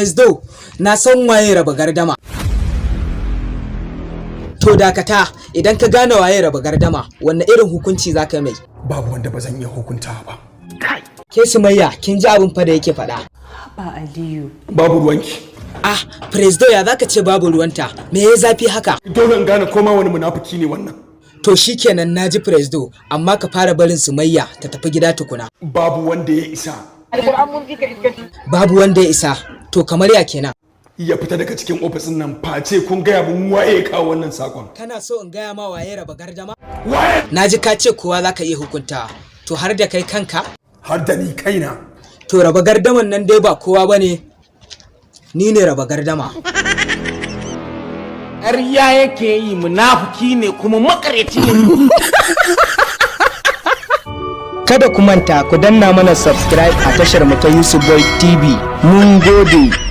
Presdo, na san waye Raba Gardama. To dakata, idan ka gane waye Raba Gardama, wanne irin hukunci za ka mai? Babu wanda ba zan iya hukuntawa ba. Ke Sumayya, kin ji abin fa da yake faɗa. Ba Aliyu. Babu ruwanki. Ah, Presdo, ya zaka ce babu ruwanta? Me ya zafi haka? Dole in gane koma wani munafiki ne wannan. To shikenan, naji Presdo, amma ka fara barin Sumayya ta tafi gida tukuna. Babu wanda ya isa. Babu wanda ya isa. To kamar ya kenan? Ya fita daga cikin ofisin nan face kun gaya mun waye ya kawo wannan sakon. Kana so in gaya ma waye Raba Gardama? Waye? Naji ka ce kowa zaka iya hukunta. To har da kai kanka? Har da ni kaina. To Raba Gardaman nan dai ba kowa bane. Ni ne Raba Gardama. Ƙarya yake yi, munafuki ne kuma makaryaci ne. Kada ku manta ku danna mana subscribe a tashar mu ta Yusuf Boy TV. Mun gode.